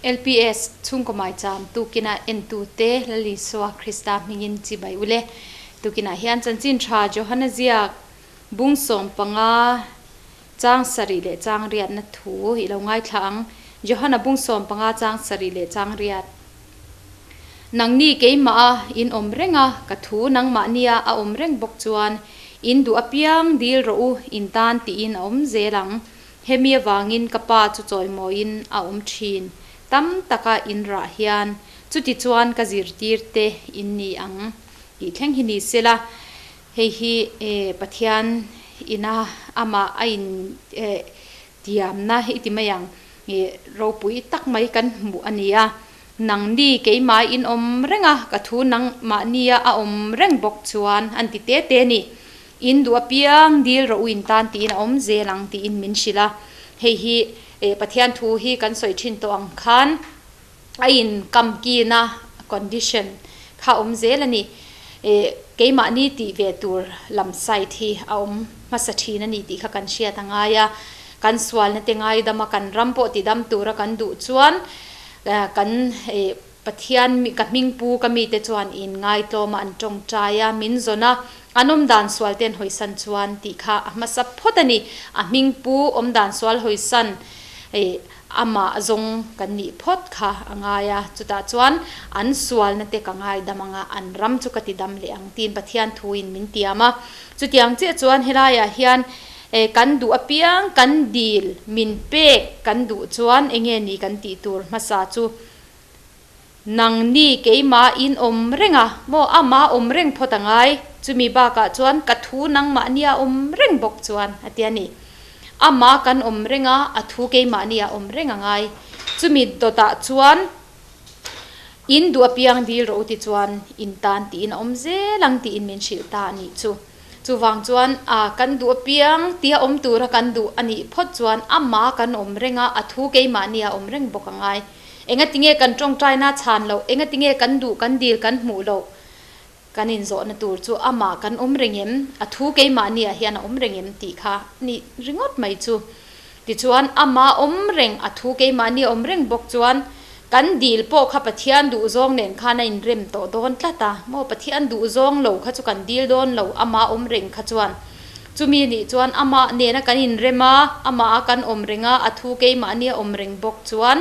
LPS chhungkaw maicham tukina entute Lal Isua Krista hmingin chibai ule. Tukinah hian chanchin tha Johana ziak bung 15 chang sarih leh chang riatna thu i lo ngaithla ang. Johana bung 15 chang sarih leh chang riat. Nangni keimah a in awm reng a, ka thu nangmahnia a awm reng bawk chuan in duh apiang dil rawh u, in tan tiin a awm zel ang. Hemi avangin ka pa chu chawimawiin a awm thin. Tam taka in rah hian chuti chuan ka zirtir te in ni ang tih thleng hi ni sela, hei hi Pathian ina amah a in tiamna i ti mai ang ropui tak mai kan hmuh a ni a. Nangni keimah in awm reng a, ka thu nangmahnia a awm reng bawk chuan an ti te te a ni. In duh apiang dil rawh u in tan tiin a awm zel ang tiin min hrilh a. Hei hi Pathian thu hi kan sawi thin tawh ang khan a in kamkina condition kha a awm zel a ni. Keimahni tih ve tur lam side hi a awm hmasa thin a ni tih kha kan hriat a ngai a. Kan sualna te ngaidam a kan ram pawh tidam tura kan duh chuan kan Pathian ka hmingpu ka mite chuan in ngaitlawm a an tawngtai a, min zawn a, an awmdan sual te an hawisan chuan tih kha a hmasa phawt a ni. A hmingpu awmdan sual hawisan amah zawng kan nih phawt kha a ngai a, chutah chuan an sualna te ka ngaidam ang a, an ram chu ka ti dam leh ang tiin Pathian thuin min tiam a. Chutiang chiah chuan helaiah hian kan duh apiang kan dil min pek kan duh chuan enge ni kan tih tur hmasa chu Nangni keimah in awm reng a, maw amah awm reng phawt a ngai, chumi bakah chuan ka thu nangmahnia awm reng bawk chuan a ti a ni. Amah kan awm reng a, a thu keimahnia awm reng a ngai. Chumi dawtah chuan in duh apiang dil rawh u ti chuan in tan tiin a awm zel ang tiin min hrilh ta a nih chu. Chuvang chuan a kan duh apiang tia awm tura kan duh a nih phawt chuan amah kan awm reng a, a thu keimahnia awm reng bawk a ngai. Engatinge kan tawngtaina chhan loh, engatinge kan duh, kan dil, kan hmuh loh kan inzawhna tur chu amah kan awm reng em, a thu keimahniah hian a awm reng em tih kha ni ringawt mai chu. Tichuan amah awm reng, a thu keimahni awm reng bawk chuan kan dil pawh kha Pathian duhzawng nen khan a inrem tawh dawn tlat a, maw Pathian duhzawng lo kha chu kan dil dawn lo, amah awm reng kha chuan. Chumi nih chuan amah nena kan inrem a, amah a kan awm reng a, a thu keimahni a awm reng bawk chuan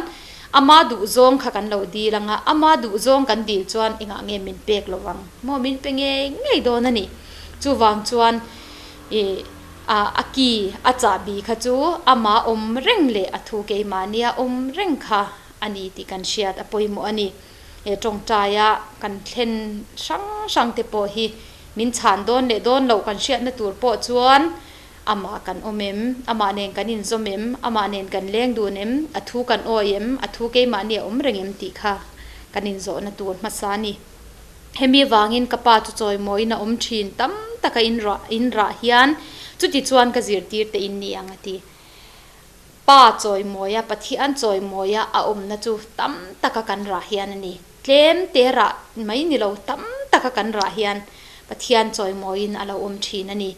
ama duhzawng kha kan lo dil ang a, ama duhzawng kan dil chuan engah nge min pek lo vang? Maw min pe ngei ngei dawn a ni. Chuvang chuan ih a a ki a chahbi kha chu ama awm reng leh a thu keimahni a awm reng kha a ni tih kan hriat a pawimawh a ni. He tawngtaia kan thlen hrang hrang te pawh hi min chhan dawn leh dawn loh kan hriatna tur pawh chuan amah kan awm em, amah nen kan inzawm em, amah nen kan leng dun em, a thu kan awi em, a thu keimahni a awm reng em tih kha kan inzawhna tur hmasa a ni. Hemi avangin ka pa chu chawimawiin a awm thin tam taka in rah in rah hian chuti chuan ka zirtir te in ni ang a ti. Pa chawimawia, Pathian chawimawia a awmna chu tam taka kan rah hian a ni. Tlem te rah mai ni lo, tam taka kan rah hian Pathian chawimawiin a lo awm thin a ni.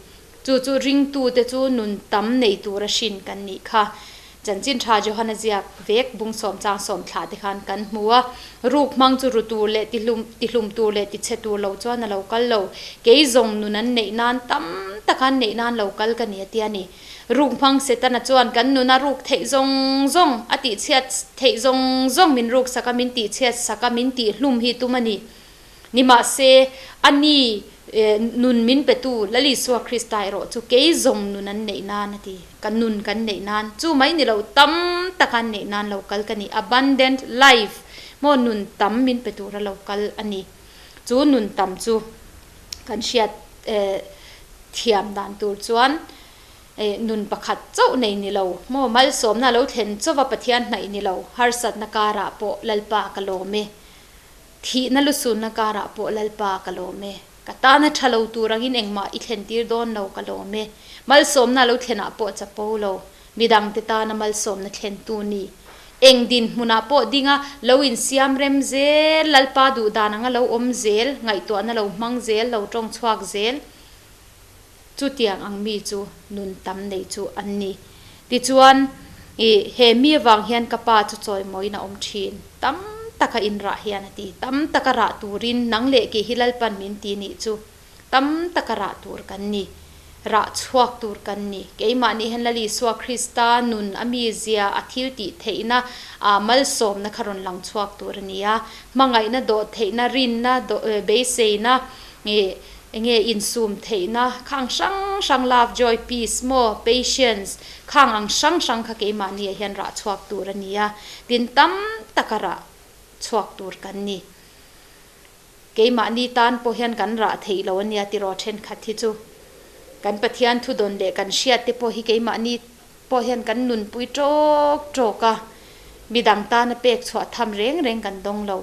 Chu chu ringtute chu nun tam nei tura hrin kan nih kha. Chanchin tha Johana ziak vek bung sawm chang sawm thlah te khan kan hmu a. Ruk hmang chu ru tur leh tihlum tihlum tur leh tichhe tur lo chuan a lo kal lo. Kei zawng nun an neih nan tam taka an neih nan lo kal ka ni a ti a ni. Ruk hmang Setana chuan kan nuna ruk theih zawng zawng, a tihchhiat theih zawng zawng min ruk sak a, min tihchhiat sak a, min tihhlum hi tum a ni. Nimahse, a ni nun min petu Lal Isua Krista erawh chu kei zawng nun an neih nan a ti. Ka nun kan neih nan, chu mai ni lo tam taka an neih nan lo kal ka ni. Abundant life, maw nun tam min pe tura lo kal a ni. Chu nun tam chu kan hriat thiam dan tur chuan nun pakhat chauh nei ni lo maw malsawmna lo thlen chauva Pathian hnaih ni lo harsatna karah pawh Lalpa ka lawm e, thihna lusunna karah pawh Lalpa ka lawm e, ka tana tha lo tur angin engmah i thlen tir dawn lo ka lawm e, malsawmna lo thlenah pawh chapo lo midangte tana malsawmna thlentu ni. Eng dinhmunah pawh dinga lo insiam rem zel, Lalpa duh dan anga lo awm zel, ngaihtuahna lo hmang zel, lo tawng chhuak zel, chutiang ang mi chu nun tam nei chu an ni. Tichuan, I he mi avang hian ka Pa chu chawimawiin a awm thin. Tam taka inrah hian a ti. Tam taka rah turin nang leh kei hi Lalpan min ti nih chu. Tam taka rah tur kan ni. Rah chhuak tur kan ni. Keimahni hian Lal Isua Krista nun a mizia, a thil tih theihna, aa malsawmna kha rawn lang chhuak tur a ni a. Hmangaihna dawh theihna, rinna, beiseina, ih enge insum theihna khang hrang hrang love, joy, peace maw, patience khang ang hrang hrang kha keimahni ah hian rah chhuak tur a ni a. Tin tam taka rah chhuak tur kan ni. Keimahni tan pawh hian kan rah theih lo a nia tiraw thenkhat hi chu. Kan Pathian thudawn leh kan hriat te pawh hi keimahni pawh hian kan nunpui tawk tawk a, midang tana pek chhuah tham reng reng kan dawng lo.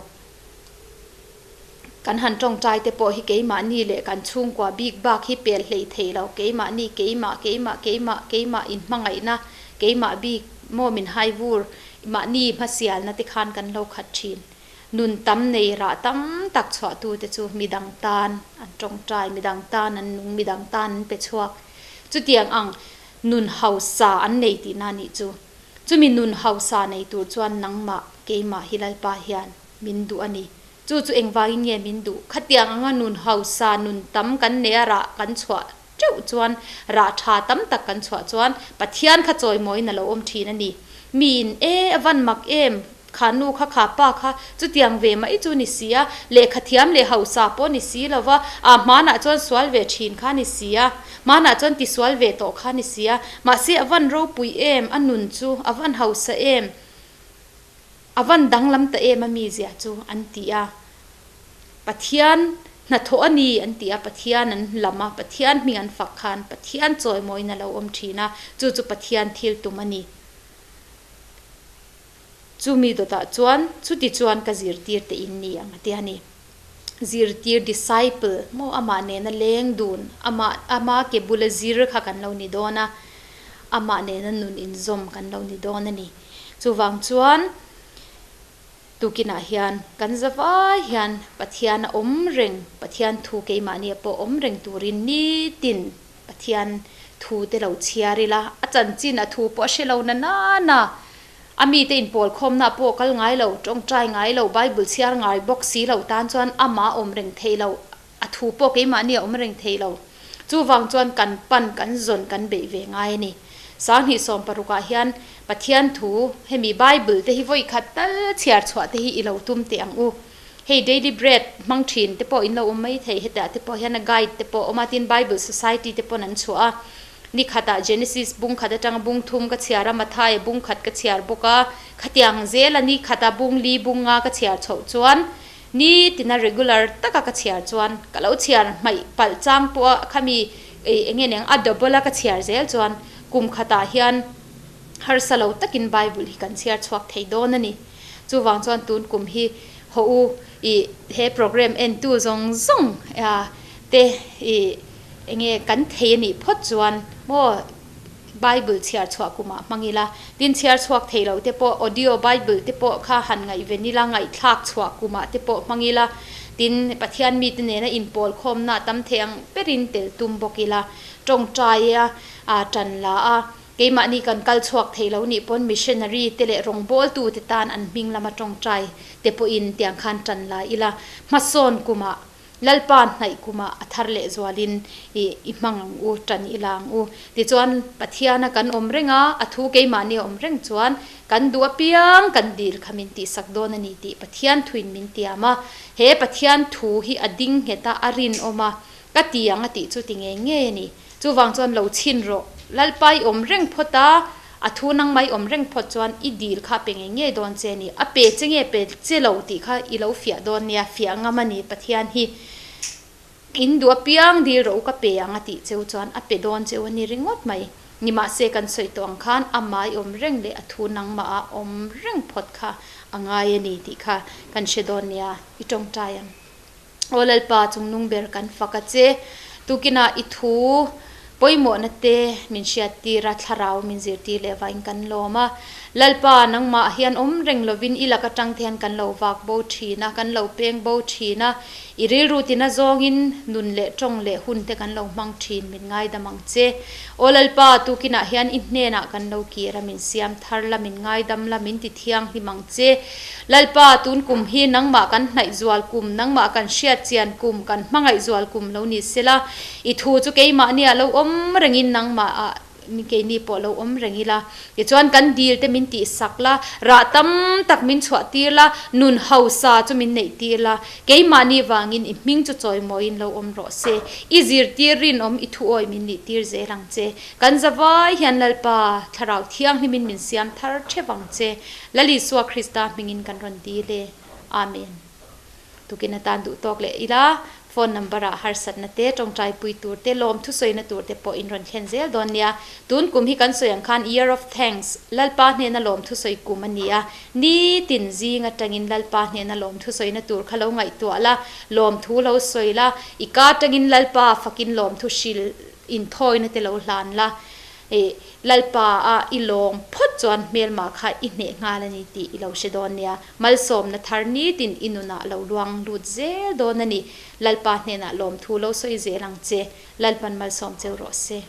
Kan han tawngtai te pawh hi keimahni leh kan chhungkua bik bak hi pel hlei thei lo, keimahni keimah keimah keimah keimah inhmangaihna keimah bik maw min hai vur mahni hmasialna te khan kan lo khat thin. Nun tam nei rah tam tak chhuahtute chu midang tan an tawngtai, midang tan an nung, midang tan an pe chhuak. Chutiang ang nun hausa an nei tihna nih chu. Chumi nun hausa nei tur chuan nangmah, keimah hi Lalpa hian min duh a ni. Chu chu engvangin nge min duh? Khatiang anga nun hausa, nun tam kan nei a rah kan chhuah teuh chuan, rah tha tam tak kan chhuah chuan Pathian kha chawimawiin a lo awm thin a ni. Miin, E, a van mak em? Kha nu kha, kha pa kha, chutiang ve mai chu ni si a, lehkha thiam leh hausa pawh ni si lo va, a hmanah chuan sual ve thin kha ni si a, hmanah chuan tisual ve tawh kha ni si a, mahse a van ropui em, a nun chu a van hausa em, a van danglam ta em a mizia chu an ti a. Pathian hnathawh a ni an ti a, Pathian an lam a, Pathian hming an fak khan Pathian chawimawiin a lo awm thin a, chu chu Pathian thil tum a ni. Chumi dawtah chuan chuti chuan ka zirtir te in ni ang a ti a ni. Zirtir, disciple, maw amah nena leng dun, amah ama ke bula zir kha kan lo ni dawn a, amah nena nun inzawm kan lo ni dawn a ni. Chuvang chuan tukinah hian kan zavai hian Pathian a awm reng, Pathian thu keimahnia pawh awm reng turin nitin Pathian thu te lo chhiar ila, a chanchin a thu pawh a hre lo na nana. A mite inpawlkhawmna pawh kal ngai lo, tawngtai ngai lo, Bible chhiar ngai bawk si lo tan chuan amah awm reng thei lo, a thu pawh keimahni a awm reng thei lo. Chuvang chuan kan pan, kan zawn, kan beih ve ngai a ni. 2016 ah hian Pathian thu, hemi Bible te hi vawi khat tal chhiar chhuah te hi i lo tum teh ang u. Hei Daily Bread hmang thin te pawh in lo awm mai thei, hetah te pawh hian a guide te pawh a awm a, tin Bible Society te pawn an chhuah a. Ni khatah Genesis bung khat atanga bung thum ka chhiar a, Mathaia bung khat ka chhiar bawk a, khatiang zela ni khata bung li bung nga ka chhiar chhoh chuan ni tina regular taka ka chhiar chuan ka lo chhiar hmaih palh chang pawh a khami eng nge niang a double a ka chhiar zel chuan kum khatah hian harsa lo takin Bible hi kan chhiar chhuak thei dawn a ni. Chuvang chuan tun kum hi haw u i he program entu zawng zawng te i enge kan thei a nih phawt chuan maw Bible chhiar chhuah kumah hmang ila, tin chhiar chhuak thei lo te pawh audio Bible te pawh kha han ngaihven ila, ngaihthlak chhuah kumah te pawh hmang ila, tin Pathian mite nena inpawl khawmna tam thei ang berin tel tum bawk ila, tawngtai a tan la a. Keimahni kan kal chhuak thei lo nih pawn missionary te leh rawngbawltu te tan an hming lama tawngtai te pawhin tiang khan tan la ila, hmasawn kumah, Lalpa hnaih kumah a thar leh zualin i i hmang ang u, tan i la ang u. Tichuan Pathiana kan awm reng a, a thu keimahni a awm reng chuan kan duh apiang kan dil kha min tihsak dawn a ni tih Pathian thuin min tiam a. He Pathian thu hi a ding nghet a, a rinawm a, ka ti ang a tih chu ti ngei ngei a ni. Chuvang chuan lo chhin rawh. Lalpa i awm reng phawt a, a thu nang mai awm reng phawt chuan i dil kha a pe ngei ngei dawn che a ni. A pe che nge pe che lo tih kha i lo fiah dawn nia, fiah ngam a ni Pathian hi. In duh apiang dil rawh u ka pe ang a tih cheu chuan a pe dawn cheu a ni ringawt mai. Nimahse kan sawi tawh ang khan amah i awm reng leh a thu nangmah a awm reng phawt kha a ngai a ni tih kha kan hre dawn nia, i tawngtai ang. Aw Lalpa chungnung ber kan fak a che. Tukinah i thu pawimawhna te min hriattir a, thlarau min zirtir leh vangin kan lawm a. Lalpa, nangmah hian awm reng lovin i lak atang te hian kan lo vak bo thin a, kan lo peng bo thin a, i rilru tina zawngin nun leh tawng leh hun te kan lo hmang thin, min ngaidam ang che. Aw Lalpa, tukinah hian i hnenah kan lo kir a, min siam thar la, min ngaidam la, min ti thianghlim ang che. Lalpa, tun kum hi nangmah kan hnaih zual kum, nangmah kan hriat chian kum, kan hmangaih zual kum lo ni sela, i thu chu keimahnia lo awm rengin nangmah ah Keini pawh lo awm reng ila. Tichuan kan dil te min tihsak la, rah tam tak min chhuah tir la, nun hausa chu min neih tir la. Keimahni vangin i hming chu chawimawiin lo awm rawh se. I zirtir rinawm i thuawi min nih tir zel ang che. Kan zavai hian Lalpa Thlarau Thianghlimin min siam thar theuh ang che. Lal Isua Krista hmingin kan rawn dil e. Amen. Tukin atan duh tawk leh ila, phone number ah harsatna te, tawngtai pui tur te, lawm thusawina tur te pawh in rawn thlen zel dawn nia. Tun kum hi kan sawi ang khan Year of Thanks, Lalpa hnena lawm thusawi kum a ni a. Nitin zing atangin Lalpa hnena lawm thusawina tur kha lo ngaihtuah la, lawm thu lo sawi la, i ka atangin Lalpa fakin lawm thu hril inthawina te lo hlan la. I Lalpa a i lawng phawt chuan hmelma kha i hneh nghal a ni tih i lo hre dawn nia. Malsawmna thar nitin i nunah lo luang lut zel dawn a ni. Lalpa hnenah lawmthu lo sawi zel ang che. Lalpan malsawm cheu rawh se.